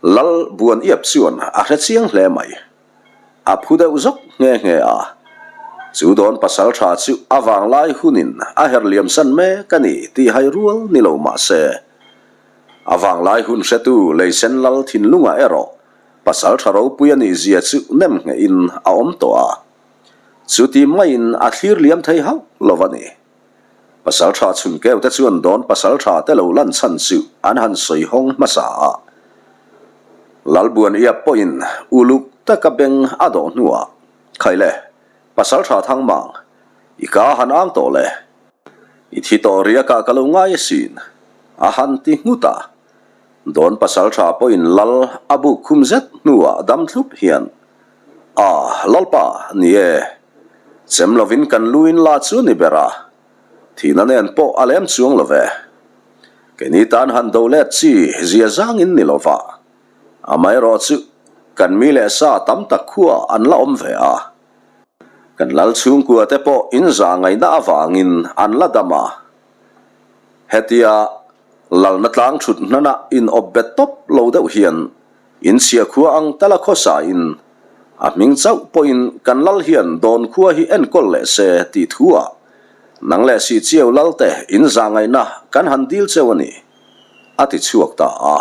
Lal Buan Iap chuan a hre chiang hle mai. A phu deuh zawk nghe nghe a. Chu dawn pasal tha chu a vanglai hunin a her liam san mek a ni tih hai rual ni lo mah se. A vanglai hun hretu Leisen Lal thinlungah erawh pasal tha ropui a nih zia chu nem nghehin a awm tawh a. Chuti maiin a thlir liam thei hauh lo a ni. Pasal tha chhun keu te chuan dawn pasal tha te lo lan chhan chu an han sawi hawng hmasa a. Lalbuan Iap pawhin uluk taka beng a dawh hnuah, Khaile, pasal tha thang mang, i ka han ang tawh le. I thi tawh riakah ka lo ngai asin, a han ti nghut a. Dawn pasal tha pawhin lal a buk khum zet hnuah dam thlup hian, A, Lalpa, ni e. Chem lovin kan lu in la chu ni ber a, thihna nen pawh a lem chuang lo ve. Keini tan han do let chi zia zangin ni lova, amaherawh chu kan mi leh sa tam tak khua an la awm ve a. Kan lal chhungkua te pawh in za ngaihna avangin an la dam a. Hetia lalna tlang thut hnana in awp bet tawp lo deuh hian In chhia khua ang tala khawsa in a hming chauh pawhin kan lal hian dawn khua hi enkawl leh se tih thu ah nang leh si chiau lal te in zah ngaihna kan han dil cheu a ni, a ti chhuak ta a.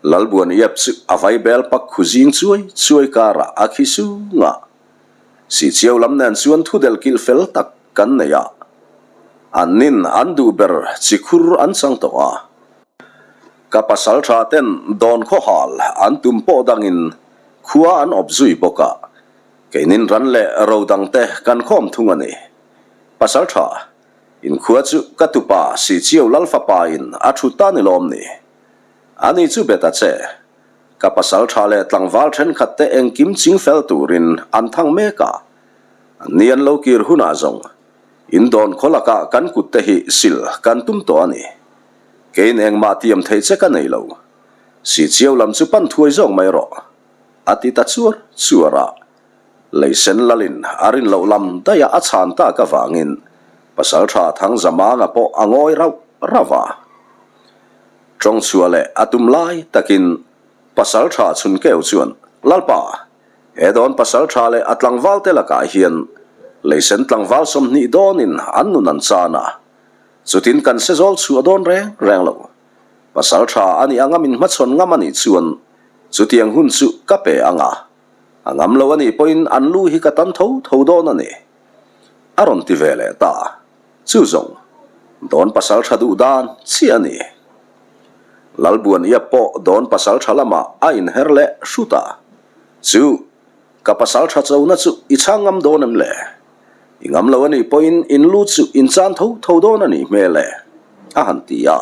Lalbuan Iap chu a vai bel pak khu zing chuai chuai karah a khi sung a. Si chiau lam nen chuan thu del kilh fel tak kan nei a, an nin an duh ber chi khur an chang tawh a. Ka pasal tha ten dawn khaw hal an tum pawh dangin khua an awp zui bawk a, keinin ran leh ro dang te kan khawm thung a ni. Pasal tha, in khua chu ka tupa Sichiau Lalfapa in a thut ta ni lawm ni? Ani chu bet a che. Ka pasal tha leh tlangval thenkhat te engkim ching fel turin an thang mek a, an ni an lo kir hunah zawng in dawn khaw lakah kan kut te hi sil kan tum tawh a ni. Keiin engmah tiam theih che ka nei lo. Si chiau lam chu pan thuai zawk mai rawh, a ti ta chuar chuar a. Leisen lalin a rin loh lam daih a a chhan tak avangin Pasalṭha Thangzamanga pawh a ngawi rauh rauh a. Tawng chhuah leh a tum lai takin Pasalṭha Chhunkeu chuan, Lalpa, he dawn Pasalṭha leh a tlangvalte lakah hian Leisen tlangval 20 dawnin an nun an chan a, Chutin kan se zawl chhuah dawn reng reng lo. Pasal tha a nih anga min hmachhawn ngam a nih chuan chutiang hun chu ka pe ang a, a ngam lo a nih pawhin an lu hi ka tan tho tho dawn a ni. A rawn ti ve leh ta. Chu zawng, dawn pasal tha duh dan chiah a ni. Lalbuan Iap pawh dawn pasal tha lamah a inher leh hrut a. Chu Ka pasal tha chona chu i chhang ngam dawn em le? I ngam lo a nih pawhin in lu chu in chan tho tho dawn a nih hmel e, a han ti a.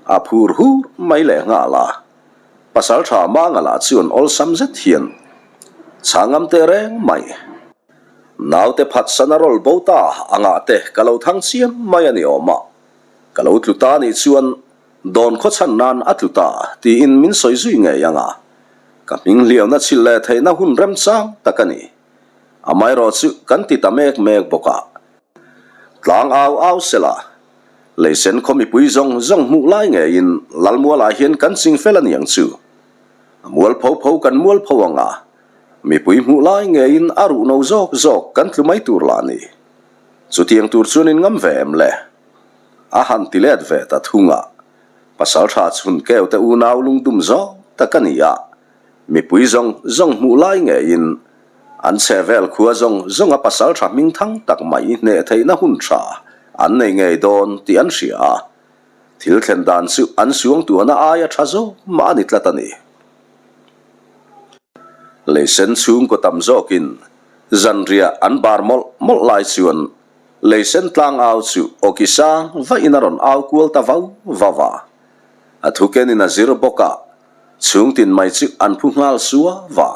A phur hur mai leh nghal a. Pasal tha Manga lah chuan awlsam zet hian chhang ngam teh reng mai. Naute phatsan a rawl bo ta angah te ka lo thang chiam mai a ni awm a. Ka lo tlu ta nih chuan Dawn khaw chhan nan a tlu ta tiin min sawi zui ngei ang a, ka hming hliauna chhilh leh theihna hun remchang tak a ni. Amaherawh chu kan ti ta mek mek bawk a. Tlang au au sela, leisen khaw mipui zawng zawng hmuh lai ngeiin Lalmualah hian kan ching fel a niang chu. A mual pho pho kan mual pho ang a, mipui hmuh lai ngeiin a ruh no zawk zawk kan tlu mai tur lah a ni. Chutiang tur chuan in ngam ve em le? A han ti let ve ta thung a, Pasalṭha chhun keu te unau lungdum zawng tak a ni a, mipui zawng zawng hmuh lai ngeiin an chhe vel khua zawng zawng a pasalṭha hming thang tak mai hneh theihna hun ṭha an nei ngei dawn tih an hria a, thil thlen dan chu an suangtuahna aia ṭha zawk mah a ni tlat a ni. Leisen chhungkaw tam zawkin zanriah an bar mawlh mawlh lai chuan. Leisen tlang au chu awki sang vahin a rawn au kual ta vau vau a. A thu kenin a zir bawk a, chhungtin mai chu an phu nghal sua va.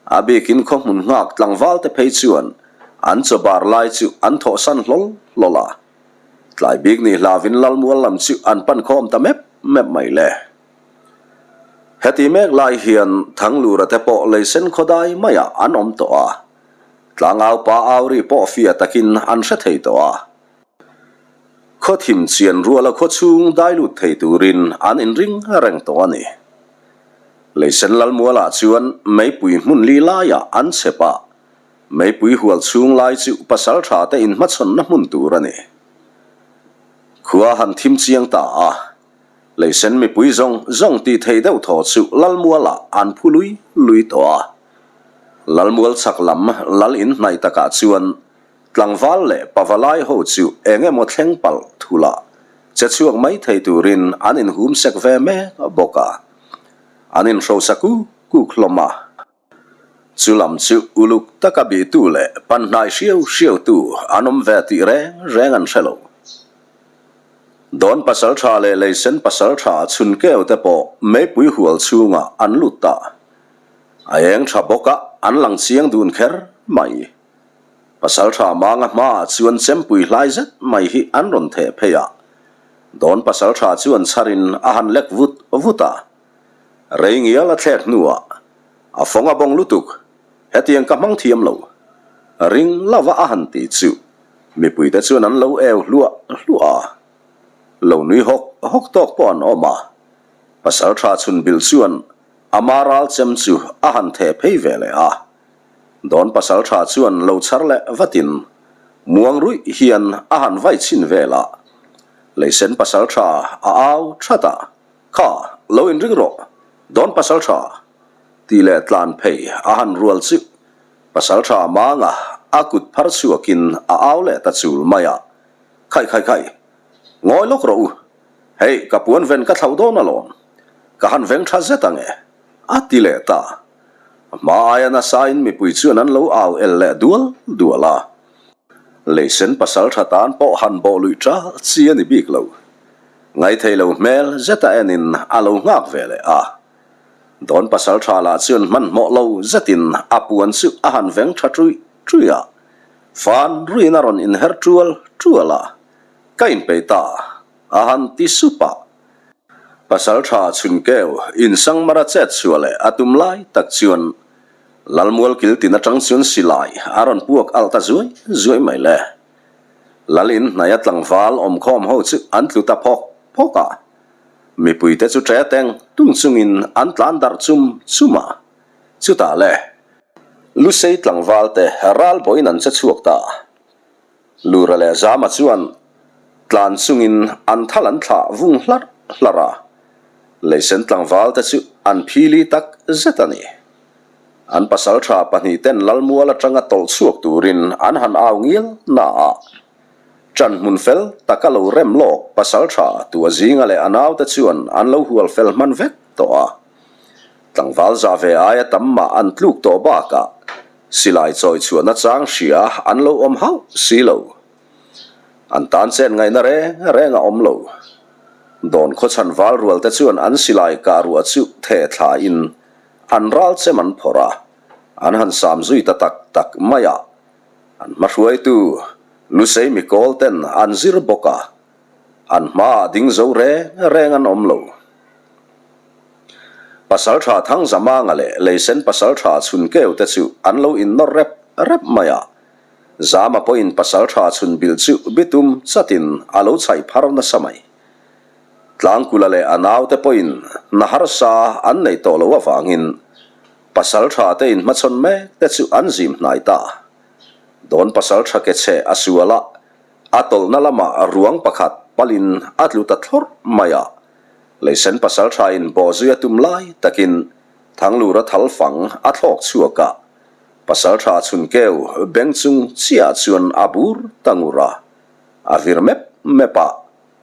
A bikin khaw hmun nghak tlangval te phei chuan an chaw bar lai chu an thawhsan hlawl hlawl a. Tlai bik ni hlavin Lalmual lam chu an pan khawm ta mep mep mai le. Heti mek lai hian Thanglura te pawh leisen khawdai maiah an awm tawh a. Tlangau pa Auri pawh fia takin an hre thei tawh a. Khaw thim chian ruala khaw chhung dai lut thei turin an inring reng tawh a ni. Leisen Lalmualah chuan meipui hmun li laiah an chep a, meipui hual chhung lai chu pasaltha te inhmachhawnna hmun tur a ni. Khua han thim chiang ta a. Leisen mipui zawng zawng tih thei deuh thaw chu Lalmualah an phu lui lui tawh a. Lalmual chhak lam lal in hnaih takah chuan tlangval leh pavalai ho chu eng emaw thleng palh thula che chhuak mai thei turin an inhum sek ve mek bawk a. An inhrosa kuk kuk hlawm a. Chu lam chu uluk taka bihtu leh panhnai hriau hriautu an awm ve tih reng reng an hre lo. Dawn pasaltha leh leisen pasaltha chhun keu te pawh meipui hual chhungah an lut ta. A eng tha bawk a, an lang chiang dun kher mai. Pasaltha manga hmaah chuan chempui hlai zet mai hi an rawn theh phei a. Dawn pasaltha chuan chharin a han lek vut vut a. Rei ngial a thlek hnuah a fawng a bawng lutuk, hetiang ka hmang thiam lo. Ring lova a han ti chu mipuite chuan an lo eu hluah hluah a, lo nui hawk hawk tawk pawh an awm a. Pasaltha chhun bil chuan ama ral chem chu a han theh phei ve leh a. Dawn pasaltha chuan lo chhar leh vatin muang ruih hian a han vai chhin vel a, Leisen pasaltha a au that a. Kha, lo inring rawh, Dawn Pasalṭha, tih leh tlan phei a han rual chu Pasalṭha Manga a kut phar chhuakin a au leh ta chul mai a, Khai khai khai, ngawi lawk rawh u, hei ka puan ven ka thlauh dawn alawm, ka han veng ṭha zet ang e, a ti leh ta. A hma aia nasain mipui chuan an lo au el leh dual dual a. Leisen pasalṭha tan pawh han bawh luih ṭal chi a ni bik lo. Ngaithei lo hmel zeta enin a lo nghak ve leh a. Dawn pasalṭha lah chuan hmanhmawh lo zetin a puan chu a han veng ṭha ṭuih ṭuih a. Fan ruiin a rawn inher ṭual ṭual a, Ka inpeih ta, a han ti sup a. Pasalṭha Chhunkeu insangmara chet chhuah leh a tum lai tak chuan Lalmual kiltin aṭang chuan silai a rawn puak alh ta zuai zuai mai le. Lal in hnaia tlangval awmkhawm ho chu an tlu ta phawk phawk a, mipuite chu ṭe teng tung chungin an tlan darh chum chum a. Chutah le, Lusei tlangvalte ral bawiin an che chhuak ta. Lura leh Zama chuan tlan chungin an thal an thlah vung hlarh hlarh a, leisen tlangval te chu an phili tak zet a ni. An pasaltha pahnihten Lalmual atanga tawlh chhuak turin an han au ngial na a, ṭan hmun fel taka lo rem lawk pasaltha tua zinga leh a naute chuan an lo hual fel hman vek tawh a. Tlangval za ve aia tam mah an tluk tawh bakah Silai chawi chhuahna chang hria an lo awm hauh si lo. An tan chen ngaihna reng reng a awm lo. Dawn khawchhan val rual te chuan an silai kah ruah chu the thlain an ral chem an phawrh a, an han sam zui ta tak tak mai a. An hmahruaitu Lusei mikawl ten an zir bawk a, an hmaah ding zo reng reng an awm lo. Pasalṭha Thangzamanga leh Leisen pasalṭha Chhunkeu te chu an lo innawr rep rep mai a. Zama pawhin pasalṭha Chhunbilh chu bitum chatin a lo chhaih phar nasa mai. Tlangkula leh a naute pawhin hna harsa an nei tawh loh avangin pasalṭha te inhmachhawn mek te chu an zim hnai ta. Dawn pasalṭha ke chhe a sual a, a tawlhna lamah ruang pakhat palin a tlu ta thlawrh mai a. Leisen pasalṭha in bawhzui a tum lai takin Thanglura thal fang a thlawk chhuak a, pasalṭha Chhunkeu beng chung chiah chuan a bur ta ngur a, a vir mep mep a,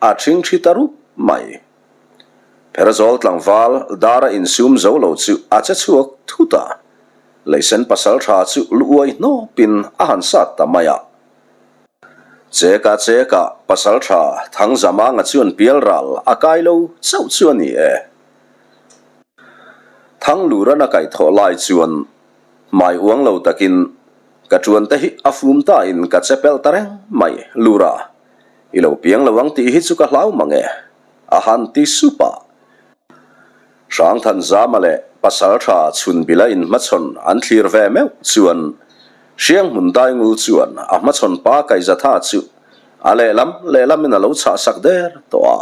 a ṭhingṭhi ta rup mai. Pherzawl tlangval dara insum zo lo chu a che chhuak thut a, Leisen pasalṭha chu lu uai hnawpin a han sat ta mai a. Cheka cheka pasaltha Thangzamanga chuan pialral a kai lo chauh chu a ni e. Thangluran a kaihthawh lai chuan hmai uang lo takin ka tuan te hi a fum ta in ka che pelh ta reng mai Lura, i lo piang lo ang tih hi chu ka hlau mang e, a han ti sup a. Hrangthanzama leh Pasaltha Chhunbila inhmachhawn an thlir ve meuh chuan Hrianghmun Daingul chuan a hmachhawn pa Kaihzatha chu a lehlam lehlamin a lo chhahsak der tawh a.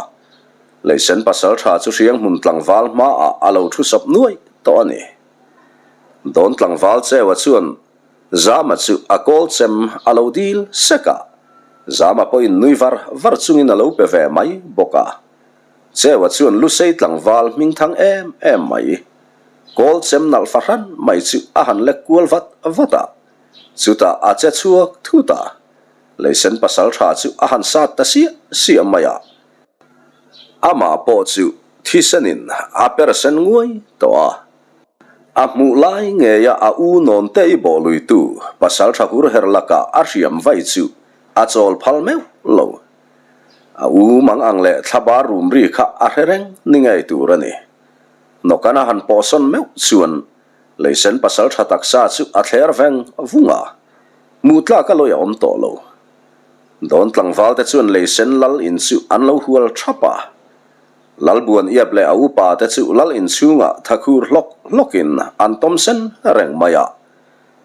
Leisen Pasaltha chu Hrianghmun tlangval hmaah a lo thu sawp nuai tawh a ni. Dawn tlangval Cheua chuan Zama chu a kawl chem a lo dil sek a, Zama pawhin nui var var chungin a lo pe ve mai bawk a. Cheua chuan Lusei tlangval hmingthang em em mai, kawl chem nalh fahran mai chu a han lek kual vat vat a, chutah a che chhuak thut a, Leisen pasaltha chu a han sat ta siah siah mai a. Amah pawh chu thisenin a per sen nguai tawh a. A hmuh lai ngeia a u nawnte i bawhluitu pasaltha hur her lakah a hriam vai chu a chawl phal meuh lo. A u mang ang leh thlabar rum ri kha a hre reng ni ngei tur a ni. Nawkan a han pawhsawn meuh chuan Leisen pasal tha taksa chu a thler veng vung a, hmuh tlak a lawi a awm tawh lo. Dawn tlangval te chuan Leisen lal in chu an lo hual thap a. Lalbuan iap leh a upa te chu lal in chhungah thakhur hlawk hlawkin an tawm sen reng mai a.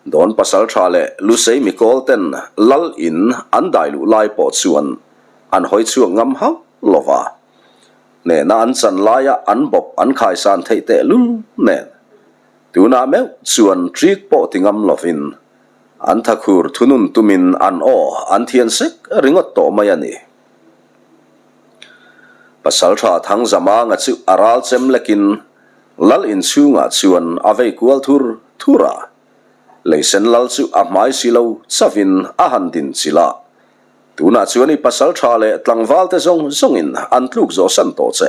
Dawn pasal tha leh Lusei mikawl ten lal in an dai luh lai pawh chuan an hawi chhuak ngam hauh lo va. Hnehna an chan laia an bawp an khaisan theih teh lul nen tunah meuh chuan ṭik pawh ti ngam lovin an thakhur thunun tumin an aw an thian sek ringawt tawh mai a ni. Pasal tha Thangzamanga chu a ral chem lekin Lal inchhungah chuan a vei kual thur thur a, Leisen lal chu a hmai si lo chavin a han din chilh a. Tunah chuan i pasal tha leh tlangval te zawng zawngin an tluk zawh san tawh che.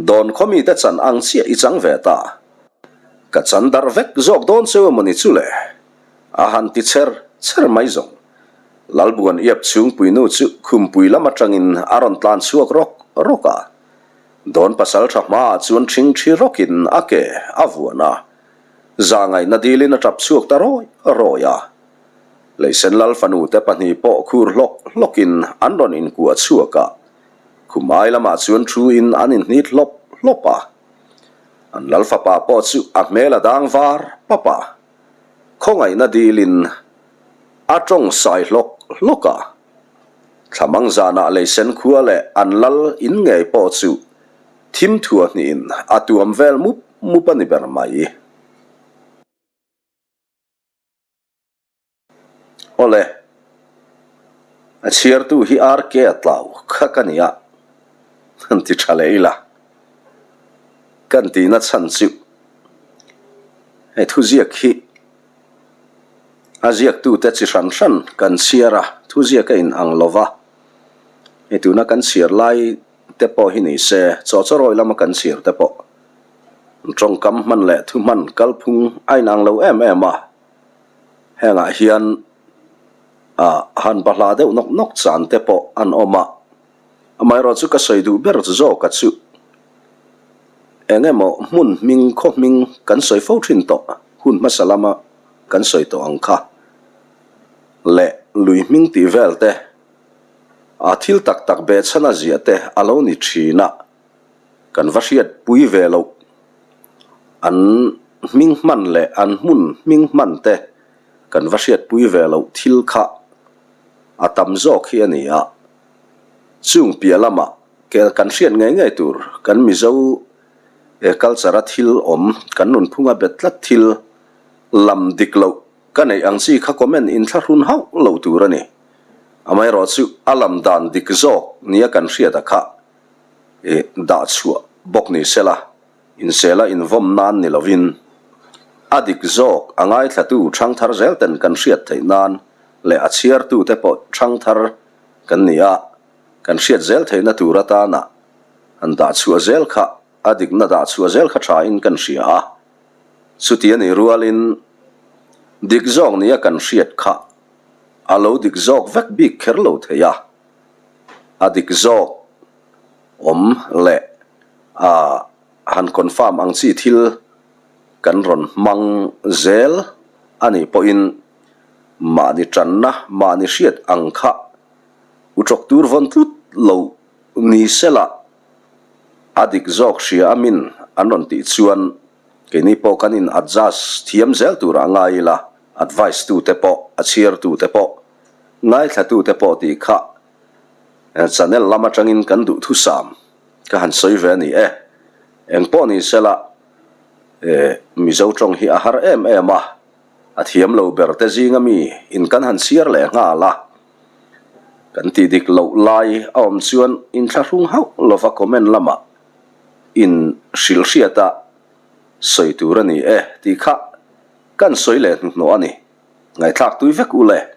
Dawn khaw mite chan ang chiah i chang ve ta. Ka chan darh vek zawk dawn cheu emawni chu le? A han ti cher cher mai zawng. Lalbuan iap chhungpuinu chu khumpui lam atangin a rawn tlan chhuak rawk rawk a. Dawn pasal tha hmaah chuan ṭhingṭhi rawkin a ke a vuan a, zahngaihna dilin a ṭap chhuak ta rawi rawi a. Leisen lal fanute pahnih pawh khur hlawk hlawkin an rawn inkuah chhuak a, khum ai lamah chuan ṭhuin an inhnit hlawp hlawp a. An lal fapa pawh chu a hmel a dang var pap a, khawngaihna dilin a ṭawng sai hlawk hlawk a. Thlamang zanah Leisen khua leh an lal in ngei pawh chu thim thua hnihin a tuam vel mup mup a ni ber mai. Awle, a chhiartu hi RK a tlau kha ka nia, han ti tha leh ila. Kan tihna chhan chu hei thuziak hi. A ziaktute chi hran hran kan chhiar a, thuziak a inang lo va. Hei tuna kan chhiar lai te pawh hi ni se, chaw chawrawi lama kan chhiar te pawh tawngkam hman leh thu hman kalphung a inang lo em em a. Hengah hian ah han bahlah deuh nawk nawk chan te pawh an awm a. Amaherawhchu ka sawi duh ber zawka chu eng emaw hmun hming khaw hming kan sawi fo thin tawh hun hmasa lama kan sawi tawh ang kha leh lui hming tih vel te a thil tak tak behchhan a ziah te a lo ni thin a, kan va hriat pui ve loh an hming hman leh an hmun hming hman te kan va hriat pui ve loh thil kha a tam zawk hi a ni a. Chung piah lamah ke kan hriat ngei ngei tur kan Mizo culture a thil awm, kan nunphunga bet tlat thil lam dik loh ka neih ang chi kha comment inthlahrun hauh lo tur a ni. Amaherawh chu a lam dan dik zawk nia kan hriat a kha i dah chhuah bawk ni sela, insela invawm nan ni lovin a dik zawk a ngaithlatu thangthar zel ten kan hriat theih nan leh a chhiartute pawh thangthar kan ni a, kan hriat zel theihna tur atana han dah chhuah zel kha, a dikna dah chhuah zel kha thain kan hria a. Chuti a nih rualin dik zawk nia kan hriat kha. A lo dik zawk vek bik kher lo thei a, a dik zawk awm leh a han confirm ang chi thil kan rawn hmang zel a nih pawhin mahni tanna mahni hriat ang kha utawk tur vawn tlut lo ni sela a dik zawk hria a min an rawn tih chuan keini pawh kan in adjust thiam zel turah ngai ila advice tute pawh a chhiar tute pawh ngaithla tute pawh tih kha channel lam atangin kan duhthusam ka han sawi ve a ni e. Engpawh ni sela Mizo tawng hi a har em em a, a thiam lo ber te zinga mi in kan han chhiar leh nghal a. Kan tih dik loh lai a awm chuan inthlahrung hauh lova comment lamah in hrilh hriat a sawi tur a ni e tih kha kan sawi leh hnuhnawh a ni. Ngaihthlak tui vek u le.